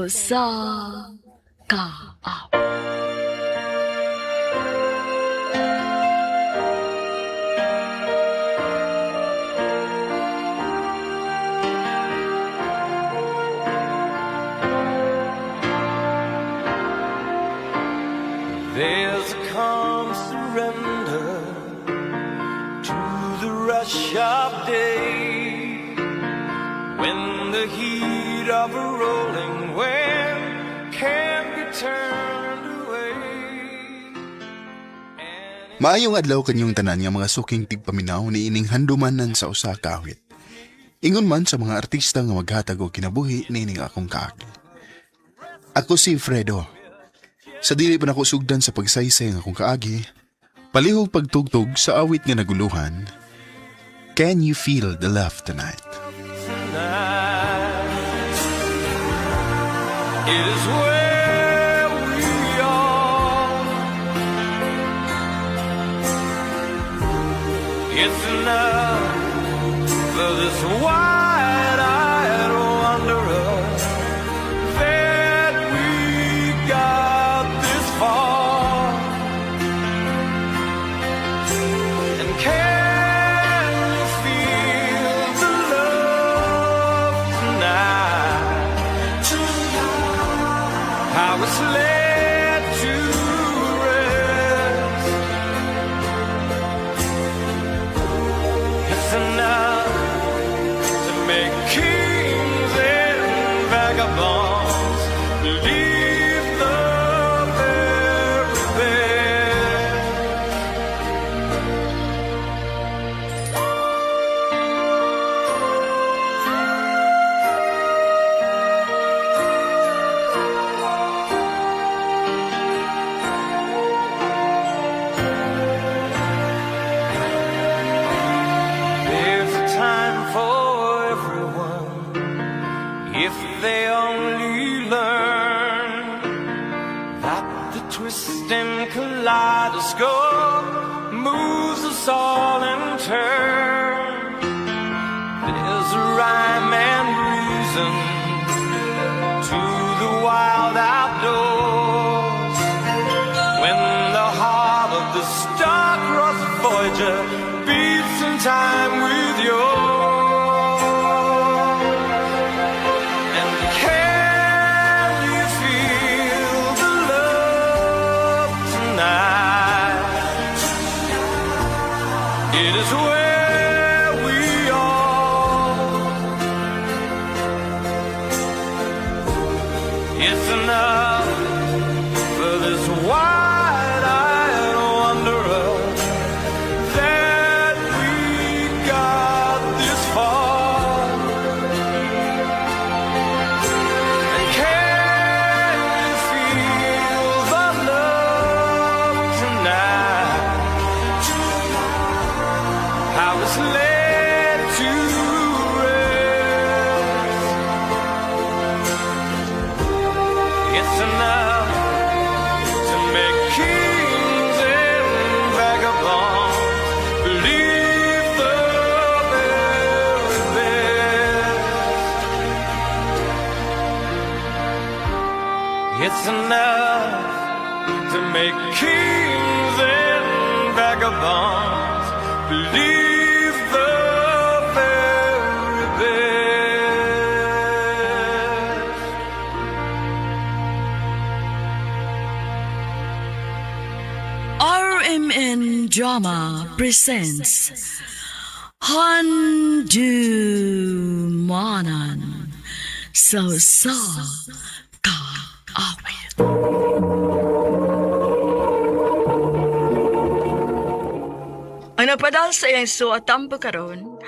Sa Kaawit. There's a calm surrender to the rush of day when the heat of a rolling wind can be turned away. And Maayong adlaw kanyong tanan nga mga suking tigpaminaw ni ining handumanan sa usa ka awit. Ingon man sa mga artista nga maghatag og kinabuhi niining akong kaagi. Ako si Fredo. Sa dili pa nako sugdan sa pagsaysay ng akong kaagi, palihog pagtugtog sa awit nga naguluhan. Can you feel the love tonight? Tonight it is where we are. It's enough for this wide-eyed wanderer that we got this far. And can you feel the love tonight? How it's led to rest. It's enough to make kings and vagabonds believe the very best. There's a time for everyone if they only learn that the twisting kaleidoscope moves us all in turn. There's a rhyme and reason to the wild outdoors when the heart of the star-crossed voyager beats in time with yours. And can you feel the love tonight? It is where we are. It's enough for this wide-eyed wanderer that we got this far. And can you feel the love tonight? How it's led to rest. It's enough to make kings and vagabonds believe the very best. It's enough to make kings and vagabonds believe the very best. RMN Drama presents Handumanan sa Sa Kaawit. Ang napadal sa iyang suatampo karon,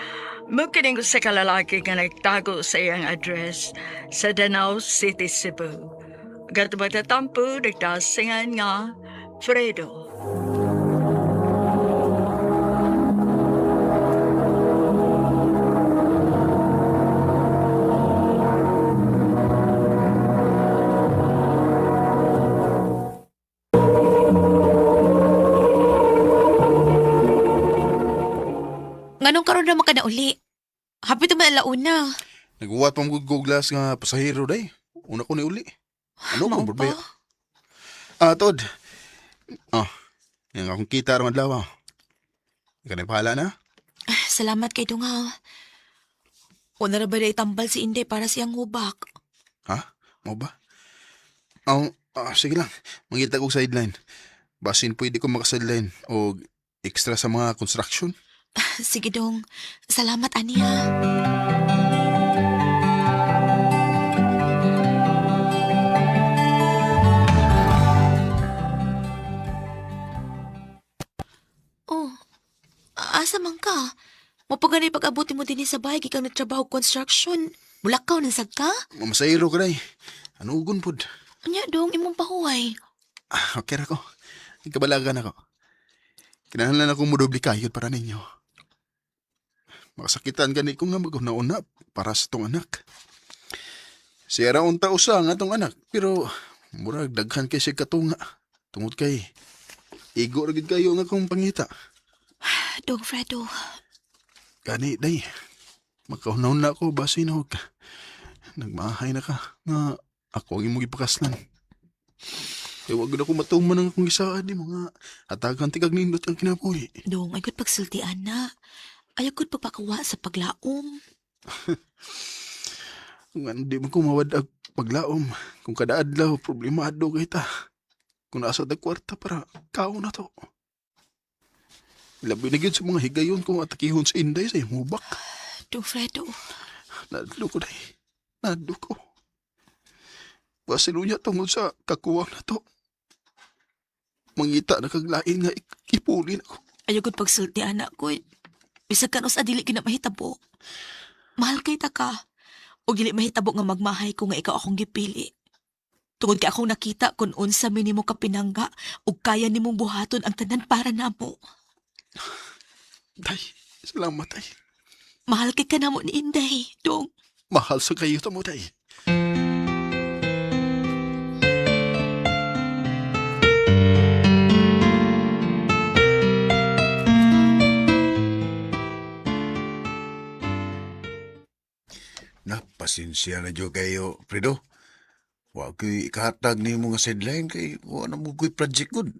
mukining sa kalalaki nga nagtago sa iyang address sa Danao City, Cebu. Gato magtatampo, nagdasingan nga Fredo. Nganong karon naman ka na uli? Hapit man alauna. Naguwat pa mo guglas nga pasahero day. Una ko ni uli. Ano Mao ko pa? ba? Ah, Tod. Oh, yang akong kita aron adlaw. Ikaw na bahala na. Salamat kay Dungaw. Una ra ba na itambal si Inday para siyang hubak? Ha? Mo ba? Oh, sige lang. Mangita kog sideline. Basin pwede ko maka-sideline o extra sa mga construction. Sige dong, salamat aniya. Oh, asa man ka? Mapaganay pag-abot mo din sa bahay, gikan nagtrabaho construction. Mulakaw na sad ka? Mamasayro ka day. Ano ugon pod? Anya dong, imong pahuway. Ah, okay ra ko. Kabalagan ako. Kinahanglan akong modoble kayod para ninyo. Makasakitan gani ko nga mag-una-una para sa tong anak. Siya ra unta usa nga tong anak, pero murag daghan kay siya katunga. Tungod kay igo ra gid kayo nga akong pangita. Dong Fredo, Gani day. Makauna-una ako basin og nagmahay na ka nga ako ang imong gipakaslan. Kay wag gud ako matuman ang akong gisaad nimo nga hatagan ti kag nindot ang kinabuhi. dong, ay gud pagsultian na. Ayaw gud pagpakawa sa paglaom. Kung ano, di man ko mawad ag paglaom. Kung kada adlaw, problemado kay ta. Kung nasa tag kwarta para kaon na to. Labi na gyud sa mga higayon kung atakihon sa Inday sa imong hubak. Dong Fredo, Nadlo ko day. Nadlo ko. Basin unya tungod sa kakuwang na to. Mangita na kag lain nga ipulin ako. ayaw gud pagsulti anak ko. Bisag kanus adili gina mahitabo. Mahal kay ta ka. O dili mahitabo nga magmahay ko nga ikaw akong gipili. Tungod kay akong nakita kung unsa mi nimo ka pinangga ug kaya nimong buhaton ang tanan para namo. Day, salamat day. Mahal kay ka namo ni Inday, dong. Mahal sa kayo tamo day. Na, pasensya na dyo kayo, Fredo. Wa ko'y ikahatag ni mga sideline kay wa na mo ko'y project good.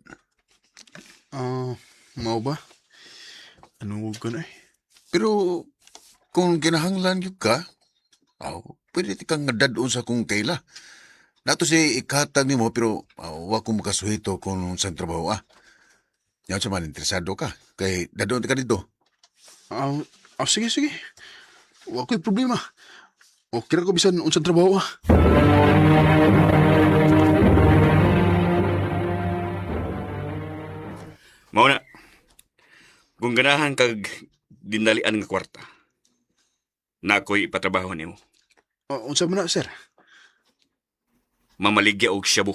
Ah, mao ba? Ano ko na eh? Pero kung kinahanglan gyud ka, aw, pwede ti kang dad-on sa kung kaila. Nato si ikahatag nimo pero wa ko makasuhito kung unsang trabaho ah. Yan sa man interesado ka kay dadon ti ka dito. Ah, sige, sige. Wa ko'y problema. Okay ra ko bisan unsang trabaho ah. Mao na. Kung ganahan kag dinalian nga kwarta, na ako'y ipatrabaho nimo. Ah, unsa man na, sir? Mamaligya og shabu.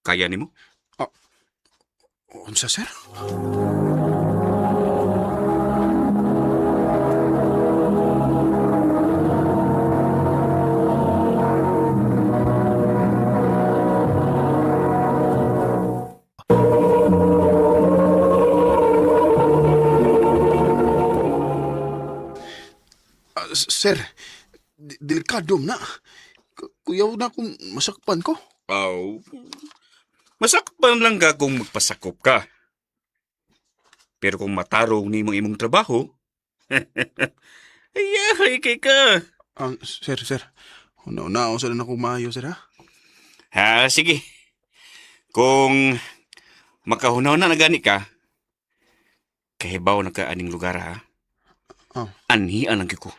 Kaya nimo? Unsa, sir? Ah, sir, delikado na. Kuyaw na kung masakpan ko. Aw. Masakpan lang ka kung magpasakop ka. Pero kung matarong nimo imong trabaho, ay, kay ka. Ah, sir, sir. Una-una, sa na akong maayo, sir, ha? Ha, sige. Kung makahunaw na nagani ka, kahibaw na ka aning lugar ha. Oh. Anhian lang gyud ko.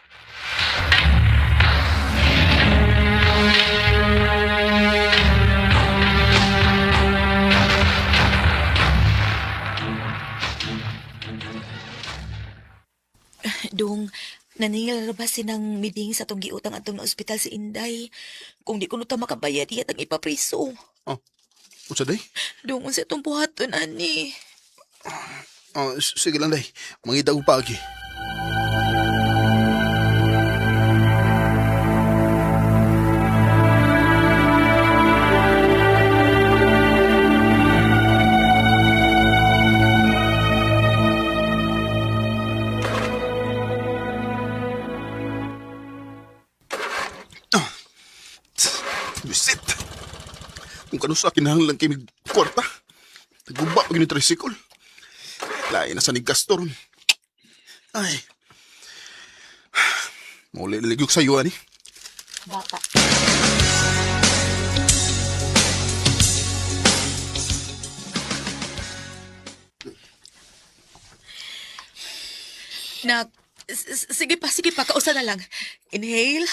Dong, naningil ra ba sinang miding sa atong giutang atong na ospital si Inday? Kung di kuno ta makabayad, iya tang ipapriso. Unsa day? Dong, unsa itong buhaton, ani? Ah, sige lang, day. Mangita ko paagi. Ah. Bisit! Kung kano sa kinahanglan kay mig kwarta. Naguba pag ni tricycle. Lain na sa ni Gaston. Ay. Muli ligyok sa iyo, ani. Bata. Nak, sige pa, kausa na lang. Inhale,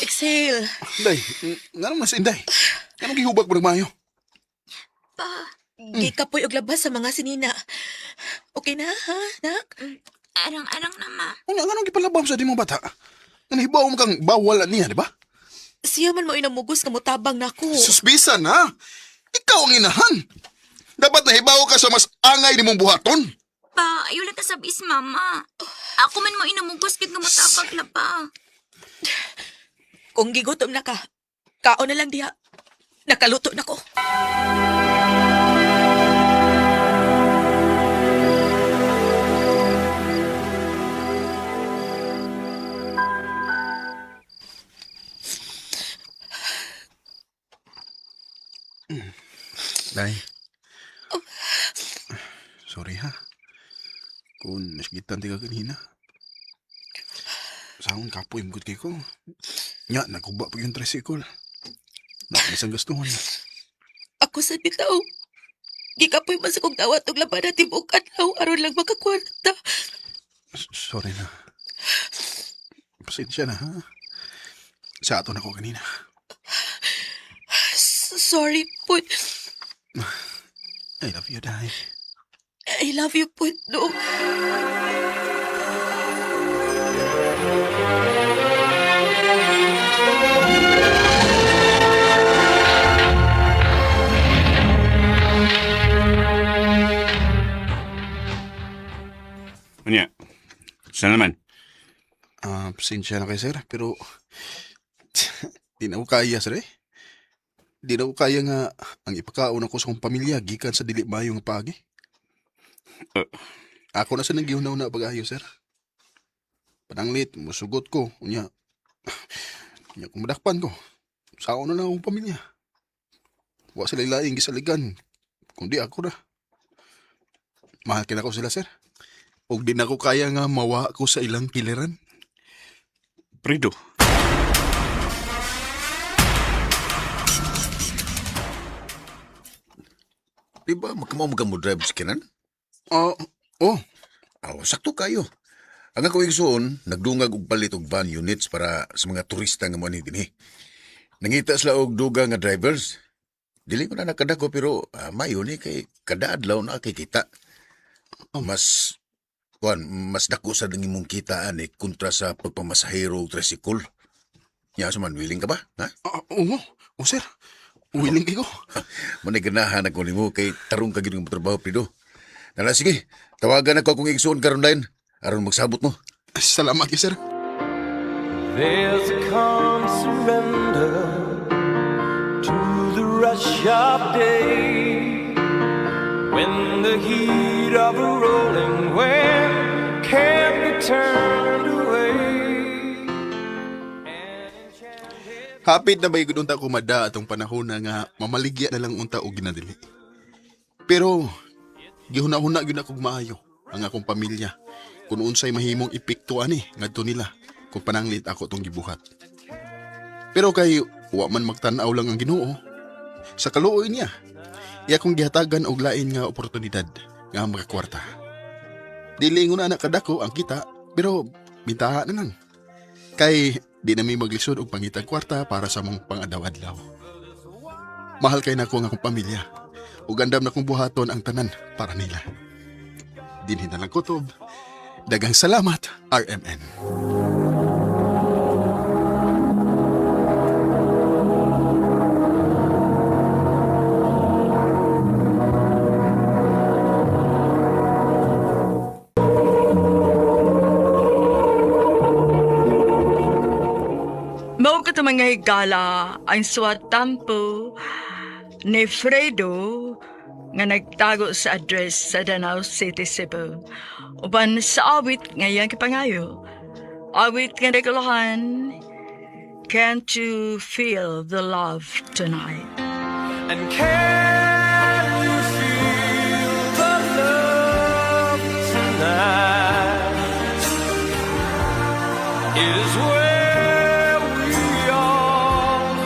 exhale. Inday, nga naman sa Inday. Anong gihubag mo nagmayo? Pa, Gikapoy og labas sa mga sinina. Okay na, ha, nak? arang-arang na ma. Unya, nga nang gipalabam sa di mo bata? Nga nahibaw mo kang bawal niya, di ba? Siya man mo inamugos nga motabang nako. Susbisan, ha? Ikaw ang inahan. Dapat nahibaw ka sa mas angay ni mong buhaton. Pa, ayaw lang ta sabis mama. Ako man mo inamugos gid nga motabag na pa. Kung gigutom na ka, kaon na lang diha. Nakaluto na ko. Day. Sorry ha. Kung nasigitan ti ka kanina. Sa akong kapoy mugod kay ko. Nya, naguba pa yung tricycle. Nakalis ang gastuhan. Ako sa bitaw. Gikapoy man sa kong dawat og laban na tibok adlaw aron lang makakwarta. Sorry na. Pasensya na ha. Sa ato na ko kanina. Sorry po. I love you, Day. I love you po, no. Unya, saan naman? Ah, pasensya na kayo, sir. Pero, di na ko kaya, sir eh. Di na ko kaya nga ang ipakaon ako sa akong pamilya gikan sa dili mayo nga paagi. Ako na sa nagyunaw na pag-ayo, sir. Pananglit, musugot ko. Unya, unya kumadakpan ko. Sao na lang akong pamilya. Wa sila laing gisaligan. Kundi ako na. Mahal kina ko sila, sir. Ug di na ko kaya nga mawa ko sa ilang kiliran. Fredo. Di ba makamaw mo drive sa kinan? Ah, oh, Aw, sakto kayo. Ang ako igsuon, nagdungag og palit og van units para sa mga turista nga moani dinhi. Nangita sila og duga nga drivers. Dili ko na nakadako pero mayo ni kay kada adlaw na kay kita. Mas kuan mas dako sa dang imong kitaan eh kontra sa pagpamasahero og tricycle. Nya sa man willing ka ba? Ha? Ah, oo. Oh, sir. Willing kayo. Mo na ganahan ako nimo kay tarong ka gid nga trabaho Prido. Nala sige, tawagan ako kung igsuon karon dayon aron magsabot mo. Salamat kayo, sir. There's a calm surrender to the rush of day when the heat of a rolling wave can't be turned away. Hapit na ba gud unta ko mada atong panahon na nga mamaligya na lang unta og ginadili. Pero gihuna-huna gyud akong maayo ang akong pamilya kung unsay mahimong epekto ani ngadto nila kung pananglit ako tong gibuhat. Pero kay wa man magtan-aw lang ang Ginoo sa kaluoy niya. Iya kong gihatagan og lain nga oportunidad nga makakwarta. Dili ingon na kadako ang kita pero bintaha na lang. Kay di na mi maglisod og pangitag kwarta para sa mong pang-adlaw-adlaw. Mahal kay nako ang akong pamilya. Ug andam na kong buhaton ang tanan para nila. Dinhi na lang kutob. Daghang salamat, RMN. Mao ka mga higala ang suwatampo ni Fredo nga nagtago sa address sa Danao City, Cebu. Uban sa awit nga iyang kipangayo. Awit nga naguluhan, Can't You Feel the Love Tonight? And can you feel the love tonight? Is where we are.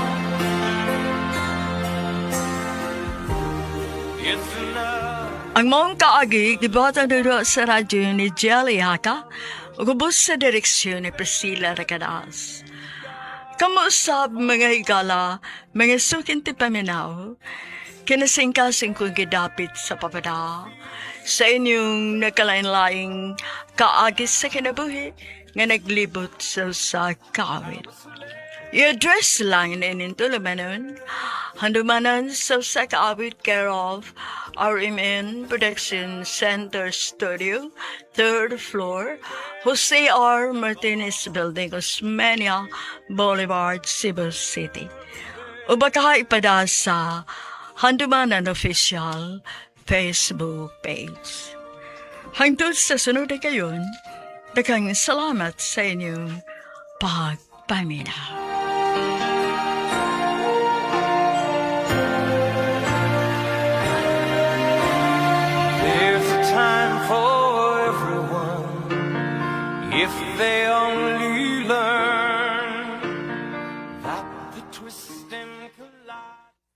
It's enough. Ang maong kaagi, gibuhatan dito sa radyo ni Jelly Haka, ug ubos sa direksyon ni Priscilla Recadas. Kamuusab mga higala, mga suking ti paminaw, kinasingkasing kong gidapit sa papada, sa inyong nagkalain-laing kaagi sa kinabuhi nga naglibot sa kawit. I-address lang na ining tulumanon, handumanan sa usa ka awit care of RMN Production Center Studio, third floor, Jose R. Martinez Building, Osmeña Boulevard, Cebu City. O baka ipada sa Handumanan Official Facebook page. Hangtod sa sunod na kayon, daghang salamat sa inyong pagpaminaw.